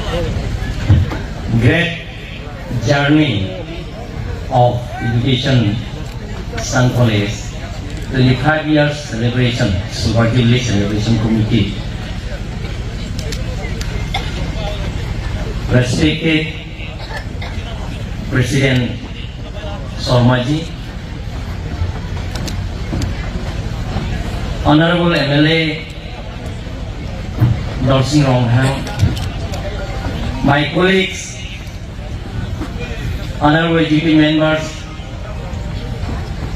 Great journey of education, Eastern College, 25 years celebration, Silver Jubilee Celebration Committee. Respected President Sharmaji, Honorable MLA Dolsingh Ronghang, my colleagues, honorable executive members,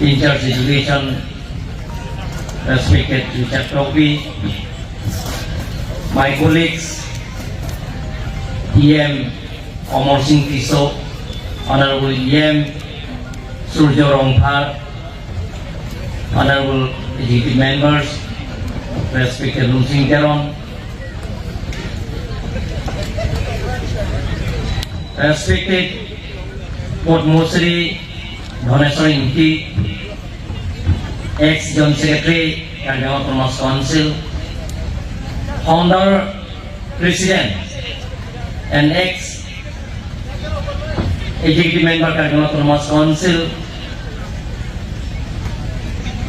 in charge education, respected Richard Topi, my colleagues, EM Amar Singh Tiso, Honorable EM Surjo Rongphar, Honorable Executive Members, respected Lumsing Teron, respected Padma Shri Dhaneswar Ingti, ex-Joint Secretary, Karbi Autonomous Council, founder, President, and ex Executive Member, Karbi Autonomous Council,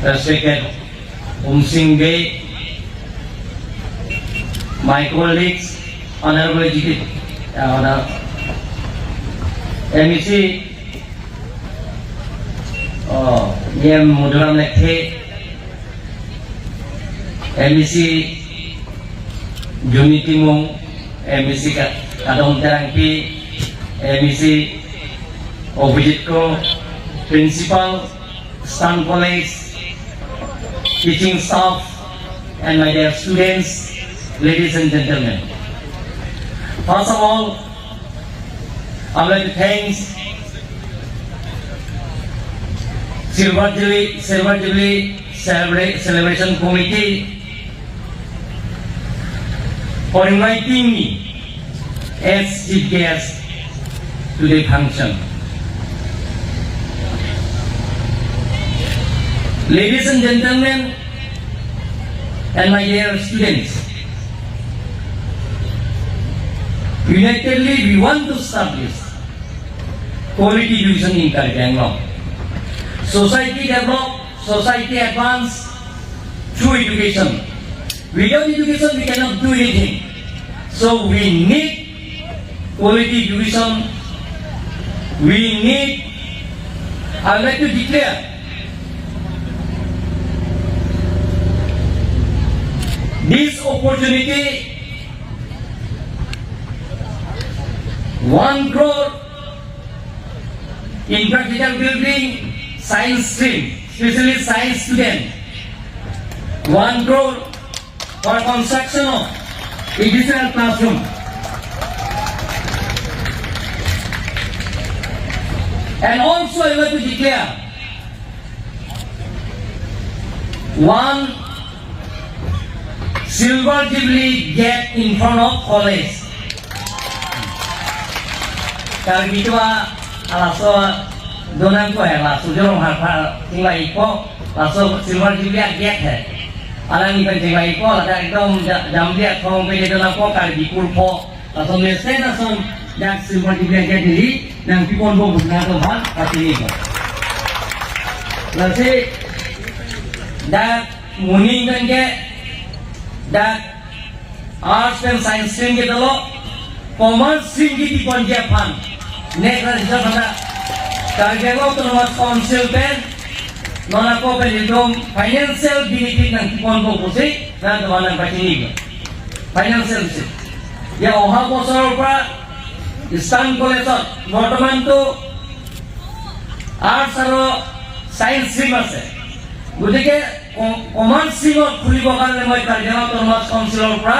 respected Singh Bey, my colleagues, Honorable Executive, MEC, EM Madhuram Lekthe, MEC Juni Timung, MEC Kadong Terangpi, MEC Abhijit Ko, Principal, Eastern College, teaching staff, and my dear students, ladies and gentlemen. First of all, I would like to thank Silver Jubilee Celebration Committee for inviting me as chief guest to the function. Ladies and gentlemen, and my dear students, unitedly we want to establish quality education in Karbi Anglong. Society develop, society advance through education. Without education, we cannot do anything. So we need quality education. We need, I would like to declare this opportunity, 1 crore infrastructure building, science stream, especially science student, 1 crore for construction of additional classroom. And also I want to declare one silver jubilee gate in front of college. Karbitua alaso donang ko hai la sujong har phar tingla ipo laso silver jubilee gate hai. Alang ipan tingla ipo la ekdom jamdia thong pe donang ko karbi purpo laso mese nason dak silver jubilee gate ni nang pipon bo bugna to bhan patini ko. Lasi dak muning kan ke dak arts and science stream ke dalo commerce stream ki pipon je phan next result hada Karbi Autonomous Council pen nona ko pen idom financial benefit nang pipon bo busi nang tuan nang patini ko financial benefit ya অহা বছৰৰ পৰা eastern কলেজত বৰ্তমানটো arts আৰু science stream আছে, গতিকে commerce ষ্ট্ৰীমত খুলিবৰ কাৰণে মই কাৰ্বি অট'নমাছ কাউন্সিলৰ পৰা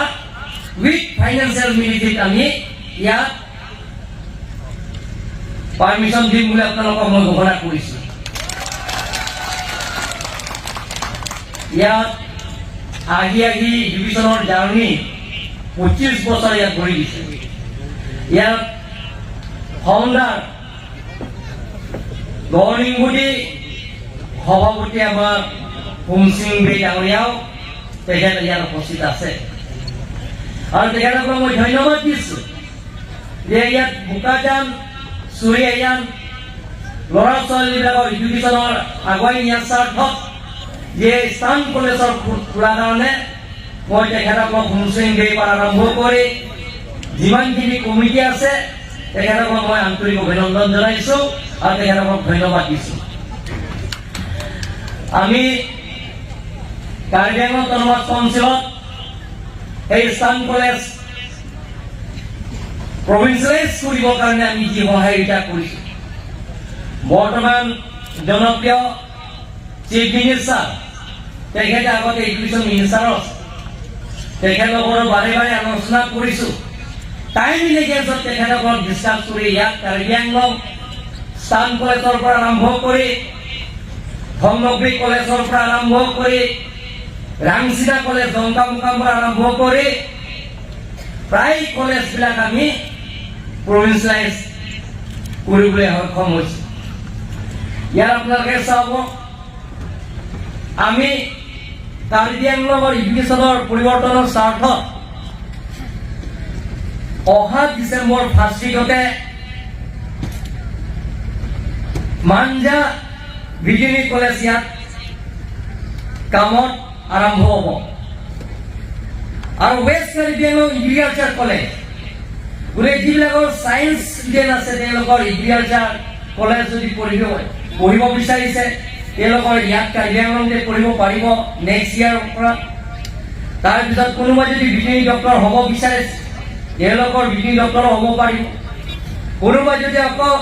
উইথ ফাইনেন্সিয়েল বেনিফিট আমি ইয়াত পাৰ্মিশ্যন দিম বুলি আপোনালোকক মই ঘোষণা কৰিছোঁ। ইয়াত আহি আহি এডুকেশ্যনৰ জাৰ্ণি 25 বছৰ ইয়াত ভৰি দিছে। ইয়াত ফাউণ্ডাৰ, গভৰ্ণিং বডি সভাপতি আমাৰ সোমসিং বে ডাঙৰীয়াও তেখেত ইয়াত উপস্থিত আছে আৰু তেখেতক মই ধন্যবাদ দিছোঁ। যে ইয়াত বোকাজান চুৰিয়ান ল'ৰা ছোৱালীবিলাকৰ এডুকেশ্যনৰ আগুৱাই নিয়াৰ স্বাৰ্থত যে স্থান কলেজৰ খোলাৰ কাৰণে মই তেখেতসকলক হুমচুং দেৰ পৰা আৰম্ভ কৰি যিমানখিনি কমিটি আছে, তেখেতসকলক মই আন্তৰিক অভিনন্দন জনাইছোঁ আৰু তেখেতসকলক ধন্যবাদ দিছোঁ। আমি কাৰ্বি আংলং অট'নমাছ কাউন্সিলত এই স্থান কলেজ প্ৰভিঞ্চিয়েলাইজ কৰিবৰ কাৰণে আমি যি সহায়িতা কৰিছোঁ, বৰ্তমান জনপ্ৰিয় চিফ মিনিষ্টাৰ, তেখেতে আগতে এডুকেশ্যন মিনিষ্টাৰো আছে, তেখেতলোকৰো বাৰে বাৰে আলোচনা কৰিছোঁ। টাইম ইলিগেন্সত তেখেতসকলক ডিছকাছ কৰি ইয়াত কাৰ্বি আংলং স্থান কলেজৰ পৰা আৰম্ভ কৰি ধননগৰী কলেজৰ পৰা আৰম্ভ কৰি ৰাংচিনা কলেজ, ডংকামোকামৰ পৰা আৰম্ভ কৰি প্ৰায় কলেজবিলাক আমি প্ৰভিঞ্চিয়েলাইজ কৰিবলৈ সক্ষম হৈছোঁ। ইয়াত আপোনালোকে চাব, আমি কাৰ্বি আংলঙৰ এডুকেশ্যনৰ পৰিৱৰ্তনৰ স্বাৰ্থত অহা ডিচেম্বৰ ফাৰ্ষ্ট উইকতে মাঞ্জা ভেটেৰিনেৰী কলেজ ইয়াত কামত আৰম্ভ হ'ব আৰু West Karbi Anglong agriculture college, গতিকে যিবিলাকৰ ছায়েন্স ষ্টুডেণ্ট আছে, তেওঁলোকৰ এগ্ৰিকালচাৰ কলেজ যদি পঢ়িব বিচাৰিছে, তেওঁলোকৰ ইয়াত কাৰ্বি আংলংতে পঢ়িব পাৰিব নেক্সট ইয়াৰৰ পৰা। তাৰপিছত কোনোবা যদি ভেটেৰিনেৰী ডক্টৰ হ'ব বিচাৰে, তেওঁলোকৰ ভেটেৰিনেৰী ডক্টৰো হ'ব পাৰিব। কোনোবা যদি আকৌ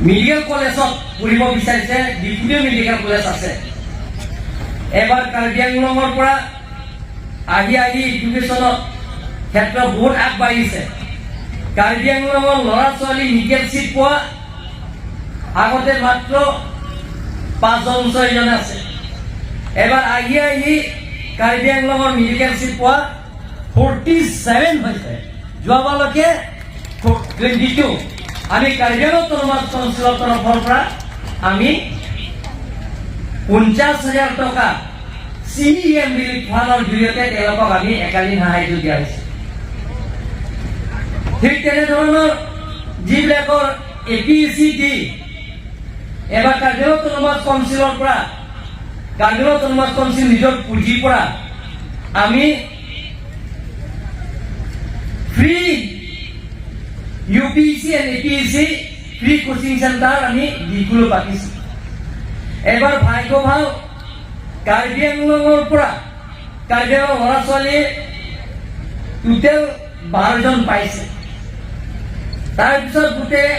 মেডিকেল কলেজত পঢ়িব বিচাৰিছে, ডিপুটি মেডিকেল কলেজ আছে। এবাৰ কাৰ্বি আংলঙৰ পৰা আহি আহি এডুকেশ্যনত ক্ষেত্ৰত বহুত আগবাঢ়িছে। কাৰ্বি আংলঙৰ ল'ৰা ছোৱালী মেডিকেল চিট পোৱা আগতে মাত্ৰ পাঁচজন ছয়জন আছে। এবাৰ আহি আহি কাৰ্বি আংলঙৰ মেডিকেল চিট পোৱা 47 হৈছে, যোৱাবাৰলৈকে 22। আমি কাৰ্বি আংলং অট'নমাছ কাউন্সিলৰ তৰফৰ পৰা আমি 50,000 টকা চি এম ৰিলিফ ফাণ্ডৰ জৰিয়তে তেওঁলোকক আমি একালীন সাহায্য দিয়া হৈছে। ঠিক তেনেধৰণৰ যিবিলাকৰ এ পি চি ডি, এবাৰ কাৰ্বি আংলং অট'নমাছ কাউন্সিলৰ পৰা, কাৰ্বি আংলং অট'নমাছ কাউন্সিল নিজৰ পুঁজিৰ পৰা আমি free UPSC and APSC free coaching centre আমি দিবলৈ পাতিছোঁ। এবাৰ ভাগ্য ভাল, কাৰ্বি আংলঙৰ পৰা কাৰ্বি আংলঙৰ ল'ৰা ছোৱালীয়ে টোটেল 12জন পাইছে। তাৰপিছত গোটেই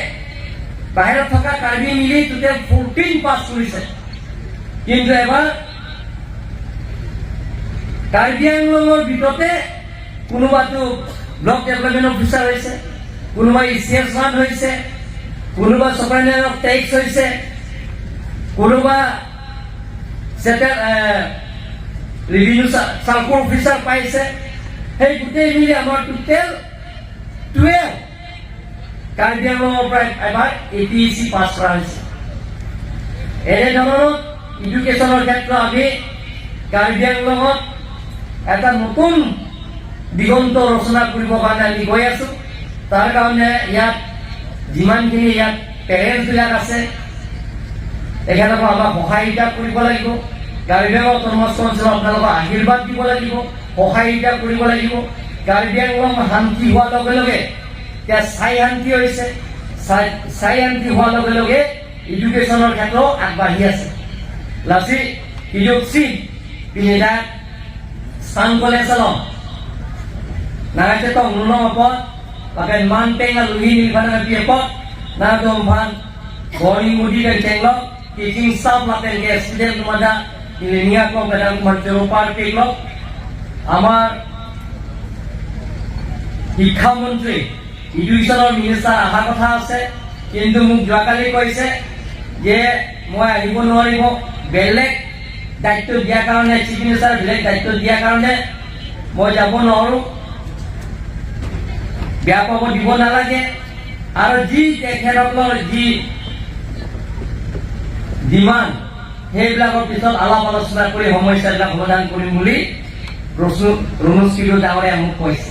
বাহিৰত থকা কাৰ্বি মিলি টোটেল 14 পাছ কৰিছে। কিন্তু এবাৰ কাৰ্বি আংলঙৰ ভিতৰতে কোনোবাটো ব্লক ডেভেলপমেণ্ট অফিচাৰ হৈছে, কোনোবা এ চি এছ ওৱান হৈছে, কোনোবা চুপাৰিণ্টেণ্ডেণ্ট অফ টেক্স হৈছে, কোনোবা চেটেল ৰেভিনিউ চাৰ্কল অফিচাৰ পাইছে। সেই গোটেই মিলি আমাৰ টোটেল 12 কাৰ্বি আংলঙৰ পৰা এবাৰ এ পি এছ চি পাছ কৰা হৈছে। এনেধৰণৰ এডুকেশ্যনৰ ক্ষেত্ৰত আমি কাৰ্বি আংলঙত এটা নতুন দিগন্ত ৰচনা কৰিবৰ কাৰণে আমি গৈ আছো। তাৰ কাৰণে ইয়াত যিমানখিনি ইয়াত পেৰেণ্টছবিলাক আছে, তেখেতলোকক আমাক সহায়িতা কৰিব লাগিব। কাৰ্বি আংলং অট'নমাছ কাউন্সিলক আপোনালোকক আশীৰ্বাদ দিব লাগিব, সহায়িতা কৰিব লাগিব। কাৰ্বি আংলং শান্তি হোৱাৰ লগে লগে, এতিয়া স্থায়ী শান্তি হৈছে, স্থায়ী শান্তি হোৱাৰ লগে লগে এডুকেশ্যনৰ ক্ষেত্ৰত আগবাঢ়ি আছে। Lassi hidup si pinida sang kole salong na tong nulong apot pakai man peng luhi ni bana pi apot na dom phan boring mudi dan chenglok teaching staff lapen ke student tumada niya ko kadang manchero par ke lok। আমাৰ শিক্ষামন্ত্ৰী, এডুকেশ্যনৰ minister অহা কথা আছে, কিন্তু মোক যোৱাকালি কৈছে যে মই আহিব নোৱাৰিব, বেলেগ দায়িত্ব দিয়াৰ কাৰণে, চিফ মিনিষ্টাৰ বেলেগ দায়িত্ব দিয়াৰ কাৰণে মই যাব নোৱাৰো, বেয়া পাব দিব নালাগে। আৰু যি তেখেতসকলৰ যি ডিমাণ্ড, সেইবিলাকৰ পিছত আলাপ আলোচনা কৰি সমস্যাবিলাক সমাধান কৰিম বুলি ৰণোজ পেগু ডাঙৰীয়াই মোক কৈছে।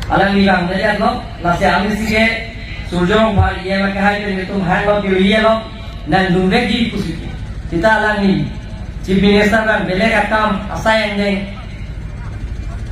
Alang ni bang daliat lo lasi ami sige surjong bhar ye ma kahai pe nitum hang lo bi ye lo nan lumbe ji kusi tita alang ni chief minister bang belek akam asai neng.